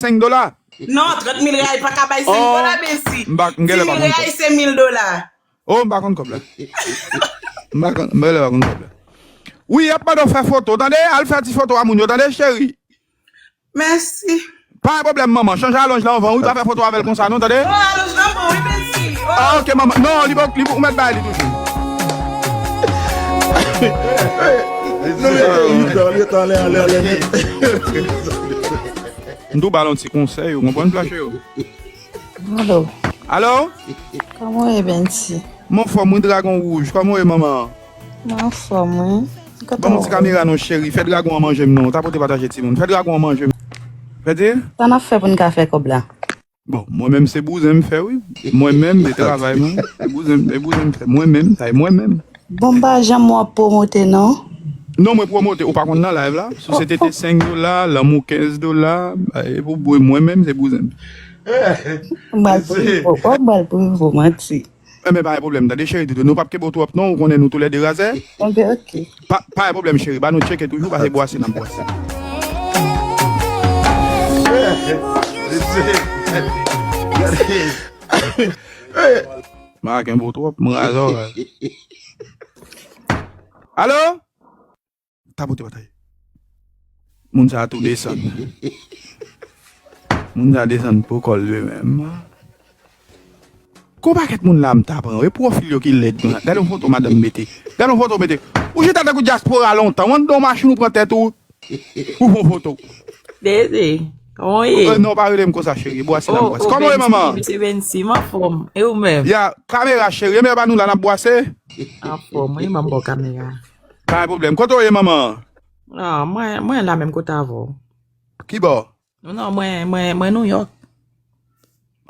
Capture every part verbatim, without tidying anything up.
senk dola. Non, trant mil real pa ka bay senk dola, Bensi. M pa, m genlè pa konn kòb. Di mil real se mil dola. Oh, m pa konn kòb la. M pa konn, m genlè pa konn kòb la. Wi, y ap mande w fè foto, tande? Al fè ti foto a moun yo, tande, cheri? Mèsi. Pa gen pwoblèm, manman. Chanje alonj la anvan, wi, pa fè foto avè l konsa, non, tande? Oh, alonj la bon, wi, Bensi. Oh. Ah, ok, manman. Non, li bon, li bon, ou mèt bay li toujou. Non, men, li t anlè, anlè, anlè, anlè. M tou ba l yon ti konsèy, ou konprann, flache yo? Alo. Alo? Kòman w ye, Bensi? M anfòm, wi, dragon wouj. Kòman w ye, manman? M anfòm, wi. Ban m ti kamera non, cheri. Fè dragon an manje m non. Tapote pataje timoun. Fè dragon an manje m. Fè di? Sa n ap fè pou n ka fè kòb la? Bon, mwen menm se bouzen m fè, wi. Mwen menm, se travay mwen. Se bouzen m, se bouzen m fè. Mwen menm, sa e mwen menm. Bon, m pa janm wè w ap pwomote, non. Non, mwen pwomote. Ou pa konn nan live la? Sosyete te senk dola, lanmou kenz dola. E pou bouzen, mwen menm, se bouzen m. M pral prive w, w pral prive w, manti. Enben, pa gen pwoblèm, tande cheri doudou. Nou p ap kenbe w twòp non, ou konnen nou toulède razè. Enben, ok. Pa, pa gen pwoblèm, cheri. Ba nou tcheke toujou, pase bwase n ap bwase. M pa kenbe w twòp, m razè w. Alo? Tapote batay. Moun sa a tou desann. Moun sa a desann pou kò l li menm. Gon pakèt moun la m ta pran. E pwofil yo ki lèd. Gade yon foto madanm mete. Gade yon foto mete. Ou chita tankou dyaspora lontan. W anndan yon machin ou pran tèt ou. Ou fè yon foto. Dede, kòman w ye? Euh, non, pa rele m konsa, cheri. Bwase n ap bwase. Kòman w ye, manman? Bensi, m anfòm. E ou menm? Ya, kamera, cheri. Enben, ba nou la, n ap bwase. Anfòm, wi, ban m ba w kamera. Pa gen pwoblèm. Kote w ye, manman? Ah, mwen, mwen la menm kote avè w. Ki bò? Non, mwen, mwen, mwen Nouyòk.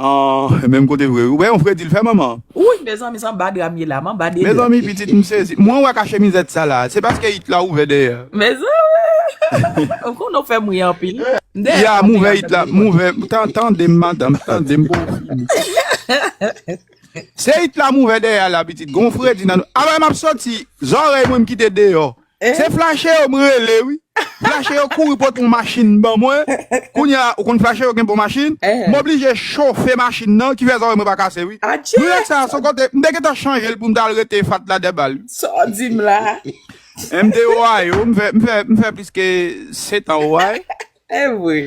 Ah, menm kote vre. Ou wè yon fredi l fè, manman? Wi, mezanmi, se anba dra m ye la, m anba de dra. Mezanmi, pitit, m sezi. Mwen wè ka chemizèt sa la. Se paske it la ouvè dèyè. Mezanmi, ou konnen w fè m ri anpil. Ya, m ouvè it la, m ouvè. Tan-, tande m, madanm, tande m pou w fini. Se it la m ouvè dèyè la, pitit. Gon fredi nan nou. Alò, m ap soti, zòrèy mwen m kite deyò. Se flache yo m rele, wi. Flache yo kouri pote yon machin ban mwen. Kounye a, ou konn flache yo gen bon machin. M oblije chofe machin nan, ki fè zòrèy mwen pa kase, wi. Nouyòk sa, se yon kote, m te gentan chanje l pou m t al rete fat la dèbal, wi. Sa w di m la? M te Ohio, m fè, m fè, m fè plis ke sèt an Ohio. E vre.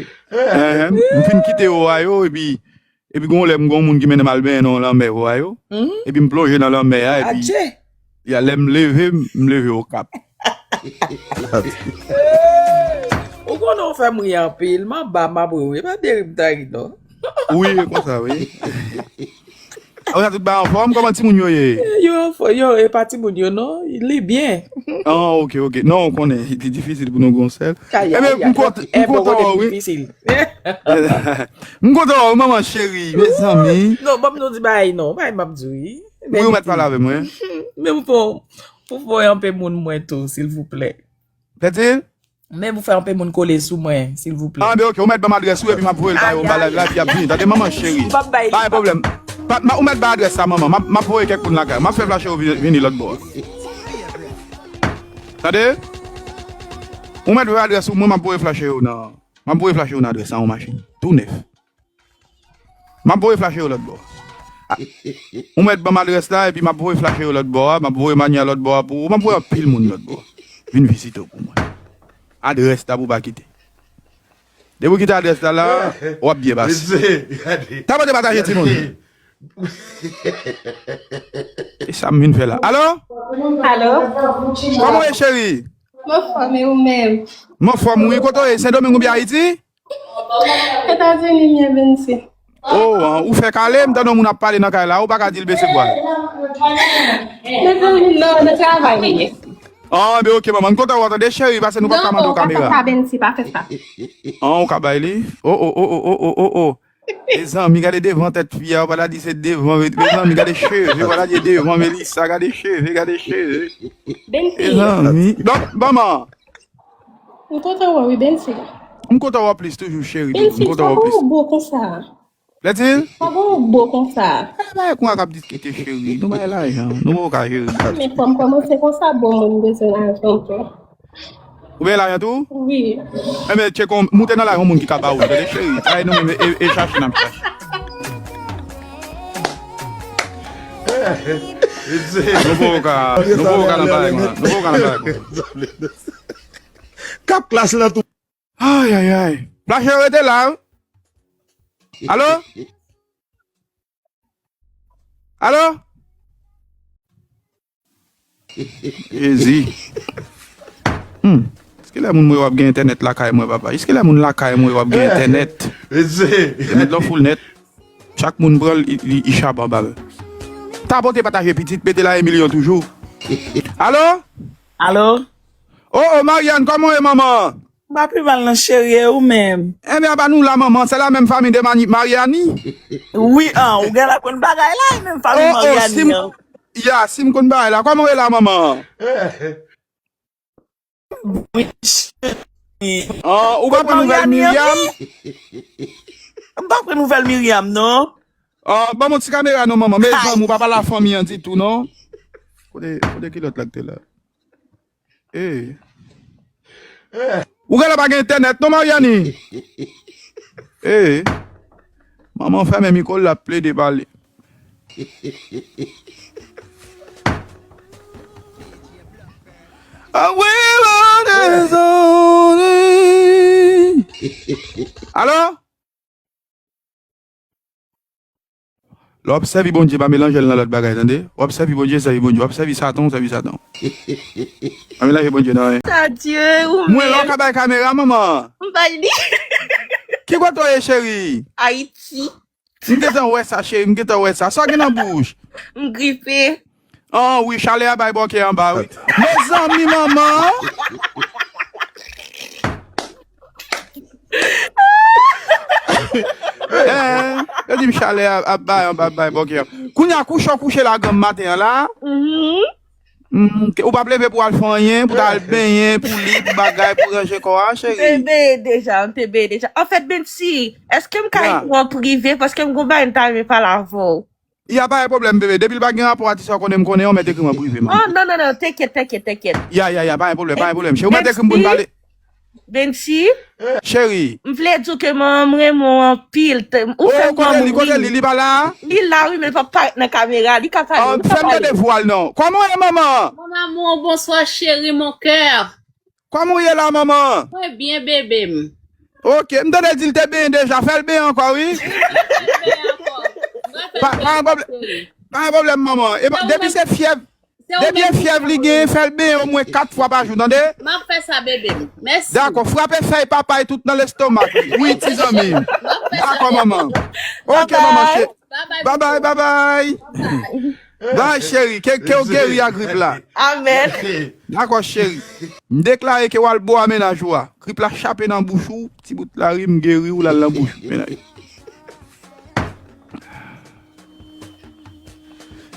M fin kite Ohio, epi Epi gon lè m gon moun ki mennen m al benyen nan yon lanmè Ohio. Epi m plonje nan lanmè a, epi ya lè m leve, m leve Okap. Ou konnen w fè m ri anpil, m anba m ap ri w, e pa de ri m ta ri non. Wi, e konsa, wi. Ou sa tout bagay anfòm, kòman timoun yo ye? Yo anfòm, yo, e pa timoun yo non, li byen. Ah, ok, ok. Non, ou konnen, li difisil pou nou gon sèl. Enben, m kontan wè w, wi. M kontan wè w, manman cheri, mezanmi. Non, ban m nou di bagay non, bagay m ap di w wi. Wi, ou mèt pale avè mwen. Men pou fè, pou fè yon pe moun mwen tou, silvouplè. Pèdi? Men pou fè yon pe moun kole sou mwen, silvouplè. Ah, ben ok, ou mèt ban m adrès ou epi m ap voye l ba yo anba live la epi y ap vini. Tande, manman cheri. M p ap bay li. Pa gen pwoblèm. Pa, ma, ou mèt bay adrès sa, manman. M ap, m ap voye kèk moun lakay. M ap fè flache yo vini, vini lòt bò a. Tande? Ou mèt voye adrès ou, mwen m ap voye flache yo nan. M ap voye flache yo nan adrès sa, yon machin tou nèf. M ap voye flache yo lòt bò. A, ou mèt ban m adrès la, epi m ap voye flache yo lòt bò a, m ap voye manya lòt bò a pou ou, m ap voye anpil moun lòt bò a. Vin vizite w pou mwen. Adrès la pou w pa kite. Depi w kite adrès la la, w ap byen pase. Mesye, gade. Tapote pataje timoun. E sa m vin fè la. Alo? Alo? Kòman w ye, cheri? M anfòm, e ou menm? M anfòm, wi. Kote w ye? Sendomeng oubyen Ayiti? Etazini, m ye, Bensi. Oh, an, ou fè kale, m tande yon moun ap pale nan kay la, ou pa ka di l bese vwa l. Mezanmi, non, nan travay m ye. Ah, ben ok, manman, m kontan wè w, tande, cheri, paske nou p ap ka mande w kamera. Non, pa fè sa, Bensi, pa fè sa. Ah, ou ka bay li? Oh, oh, oh. Mezanmi, gade devan tèt fi a, ou pa ta di se devan, mezanmi, gade cheve, ou pa ta di devan, Melissa, gade cheve, gade cheve. Bensi. Mezanmi. Bon, manman. M kontan wè w wi, Bensi. M kontan wè w plis toujou, cheri. Bensi, m kontan wè w plis. Sa bon ou bo konsa? Lètil? Sa bon ou bo konsa? E, bagay konsa k ap diskite, cheri. Nou bay lajan. Nou poko ka jere bagay. Men fò m kòmanse konsa, bon moun bezwen lajan tou. Ou gen lajan tou? Wi. Enben, tcheke yon, moute nan lajan yon moun ki ka ba ou l, tande, cheri. Ay, nou menm, e, e chache n ap chache. Nou poko ka, nou poko ka nan bagay kon sa. Nou poko ka nan bagay kon sa. K ap klas lan tou. Ay, ay, ay. Flache, rete la, wi. Alo? Alo? Jezi. Hmm. Èske lè moun mwen w ap gen entènèt lakay mwen, papa? Èske lè moun lakay mwen w ap gen entènèt? Jezi. Entènèt lan full nèt. Chak moun pran l, li, li, li chaba anba l. Tapote pataje pitit, mete la Emilyon toujou. Alo? Alo? Oh, oh, Marianne, kòman w ye, manman? M pa pi mal non, cheri, e ou menm? Enben, apa nou la, manman? Se la menm fanmi de Mani-, Mariani? Wi, an, ou gen la konn bagay la, e menm fanmi Mariani an. Ya, si m konn bagay la, kòman w ye la, manman? An, ou pa pran nouvèl Miriam? M pa pran nouvèl Miriam, non. An, ban m yon ti kamera non, manman. Mezanmi, ou pa pale a fanmi an ditou, non. Kote, kote kilòt la k te la? Ee. Ou genlè pa gen entènèt non, Mariani? Ee. Manman fèmen mikwo l, l ap plede pale. Anvoye dezòd. Alo? Lè w ap sèvi Bondye, pa melanje l nan lòt bagay, tande? W ap sèvi Bondye, sèvi Bondye. W ap sèvi Satan, sèvi Satan. Pa melanje Bondye nan anyen. Adye, ou menm. Mwen la w ka bay kamera, manman. M bay li. Ki kote w ye, cheri? Ayiti. M gentan wè sa, cheri, m gentan wè sa. Sa w gen nan bouch? M gripe. An wi, chalè a bay bòkè anba, wi. Mezanmi, manman! Eh, yo di m chalè a ap bay anba, ap bay bòkè. Kounye a, kouche w kouche la, granm maten an la. Mhm. Mm, ke, ou p ap leve pou al fè anyen, pou ta al benyen, pou li, pou bagay, pou ranje kò a, cheri. M te benyen deja, m te benyen deja. Anfèt, Bensi, èske m ka ekri w an prive? Paske m gon bagay m ta renmen pale avè w. Ya, pa gen pwoblèm, bebe. Depi l pa gen rapò a ti sa w konnen m konnen an, w mèt ekri m an prive, manmi. Oh, non, non, non, tèkyèt, tèkyèt, tèkyèt. Ya, ya, ya, pa gen pwoblèm, pa gen pwoblèm. Cheri, w mèt ekri m pou n pale. Bensi? Cheri. M vle di w ke manman m renmen w anpil. Ou fè m mouri. Oh, kote li, kote li, li pa la? Li la, wi, men l p ap parèt nan kamera. Li ka pale, li ka pale. Fè m tande vwa l non. Kòman w ye, manman? Mon amour, bonsoir, chéri, mon cœur. Kòman w ye la, manman? Mwen byen, bebe m. Ok, m tande l di l te benyen deja. Fè l benyen ankò, wi. Fè l benyen ankò. Pa, pa gen pwoblèm, pa gen pwoblèm, manman. E pa, depi se fyèv, depi se fyèv li genyen, fè l benyen omwen kat fwa pa jou, tande? M ap fè sa, bebe m. Mèsi. Dakò, frape fèy papay tout nan lestomak li. Wi, ti zanmi m. M ap fè sa, bebe m. Dakò, manman. Ok, manman, cheri. Bye bye, bye bye, bye bye. Bye bye. Bye, cheri. Ke, ke w geri a grip la. Amèn. Dakò, cheri. M deklare ke w al bo a mennaj ou a. Grip la chape nan bouch ou, ti bout lari m geri w, l al nan bouch mennaj.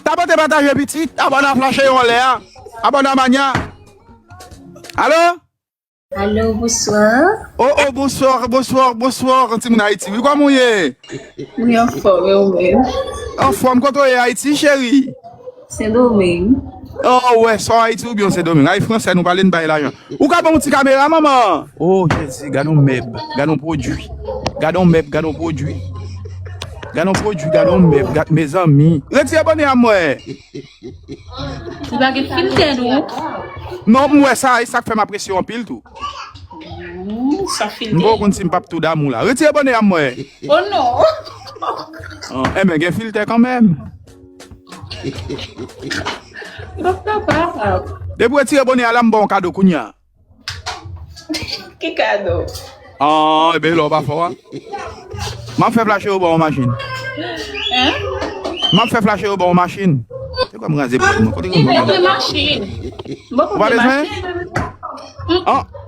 Tapote pataje pitit, abòne a flache yo anlè a. Abòne a manya. Alo? Alo, bonswa. Oh, oh, bonswa, bonswa, bonswa, timoun Ayiti. Wi, kòman w ye? Mwen anfòm, e ou menm? Anfòm, kote w ye Ayiti, cheri? Sendomeng. Oh, wè, sa w Ayiti oubyen w Sendomeng? Ay, fransè, nou pale, n bay lajan. Ou ka ban m yon ti kamera, manman? Oh, Jezi, gad yon mèb, gad yon pwodui. Gad yon mèb, gad yon pwodui. Gad yon pwodui, gad yon mèb, gad, mezanmi. Retire bòne a m wè. Ou pa gen filtè, non? Non, m wè sa, e sa k fè m apresye w anpil tou. Hmm, san filtè. M poko konn si m p ap tou damou la. Retire bòne a m wè. Oh non. Ah, enben, gen filtè kanmenm. Bon, papa. Depi w retire bòne a la, m ba w yon kado kounye a. Ki kado? Ah, enben, lè w pa fè w a. M ap fè flache yo ba w yon machin. Hein? M ap fè flache yo ba w yon machin. Se kwa m raze pou mwen? Kote ki mwen? Li pa bezwen machin. Ou pa bezwen? An,